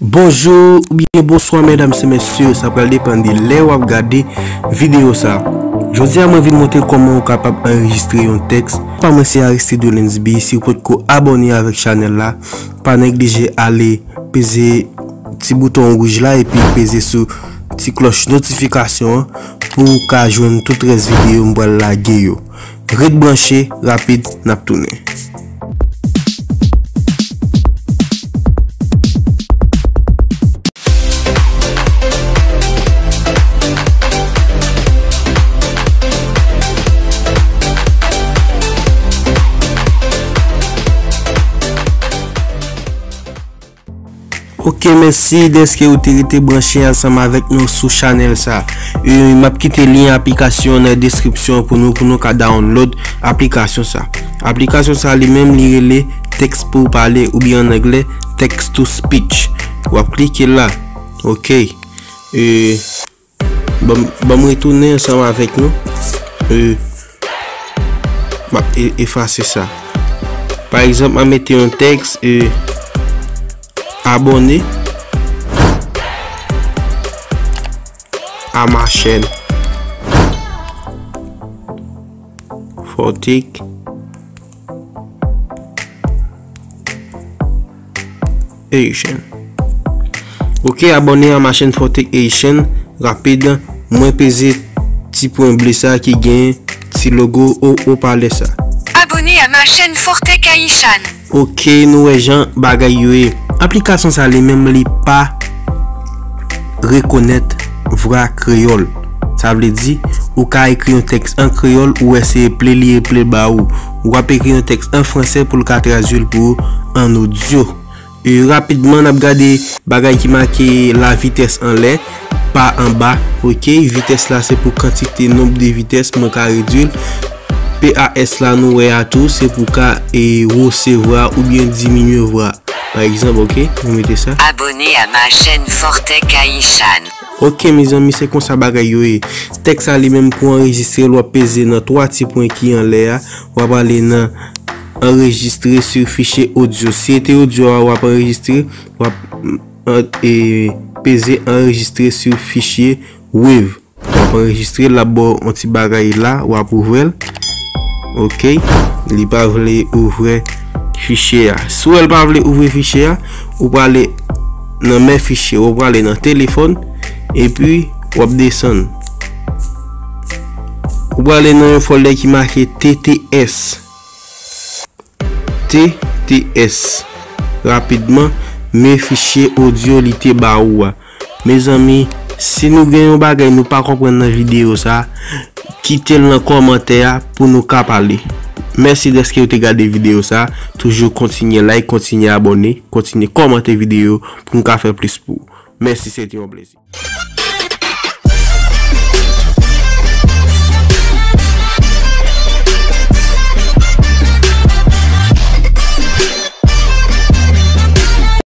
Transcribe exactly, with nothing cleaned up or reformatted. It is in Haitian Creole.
Bonjou oubyen bonswa medam e mesye, sa pral depann de lè w ap gade videyo sa. Jodi a mwen vin montre kòman ou kapab anrejistre yon tèks. Pa mwen se Aristide Lensby, si w potko abòne avèk chanèl la, pa neglije ale peze ti bouton wouj la epi peze sou ti klòch notifikasyon an pou w ka jwenn tout rès videyo m pral lage yo. Ret branche, rapid n ap tounen. Ok, mèsi dèske ou te rete branche ansanm avèk nou sou chanèl sa. E, m ap kite lyen aplikasyon nan deskripsyon pou nou, pou nou ka download aplikasyon sa. Aplikasyon sa li menm li rele Text pou pale oubyen an anglè Text to Speech. W ap klike la. Ok. E, Ban m, ban m retounen ansanm avèk nou. E, m ap e-, efase sa. Pa egzanp, m ap mete yon tèks, e, abòne à ma chaîne Fortech Haitian. Ok, abòne a ma chaîne Fortech Haitian. Rapid, mwen peze ti pwen ble sa ki gen ti logo o, opalè sa. Abonné à ma chaîne Fortech Haitian. Ok, nou wè jan bagay yo ye. Aplikasyon sa li menm li pa rekonèt vwa kreyòl. Sa vle di, ou ka ekri yon tèks an kreyòl, ou wè se eple li eple ba ou. Ou ap ekri yon tèks an fransè pou l ka tradui l pou ou an odyo. E, rapidman, n ap gade bagay ki make la vitès anlè, pa anba. Ok, vitès la se pou kantite, nonb de vitès, mwen ka redui l. P A S la nou wè a tou, se pou ka, e, resevwa oubyen diminye vwa. Pa egzanp, ok, nou mete sa. Abonné à ma chaîne Fortech Haitian. Ok, mezanmi, se konsa bagay yo ye. Tèks sa li menm pou anrejistre l, w ap peze nan twa ti pwen ki anlè a, w ap ale nan enregistrer sur fichier audio. Si se te odyo a w ap anrejistre, w ap, an, e, peze enregistrer sur fichier wave. W ap anrejistre, l ap ba w yon ti bagay la, w ap ouvè l. Ok, li pa vle ouvè fichye a. Si w wè l pa vle ouvri fichye a, ou prale nan men fichye, ou prale nan telefòn, epi w ap desann. Ou prale nan yon fòldè ki make T T S. T T S. Rapidman, men fichye odyo li te ba ou a. Mezanmi, si nou gen yon bagay nou pa konprann nan videyo sa, kite l nan kòmantè a pou nou ka pale. Mèsi dèske ou te gade videyo sa. Toujou kontinye like, kontinye abòne, kontinye kòmante videyo pou nou ka fè plis pou ou. Mèsi, se te yon plezi.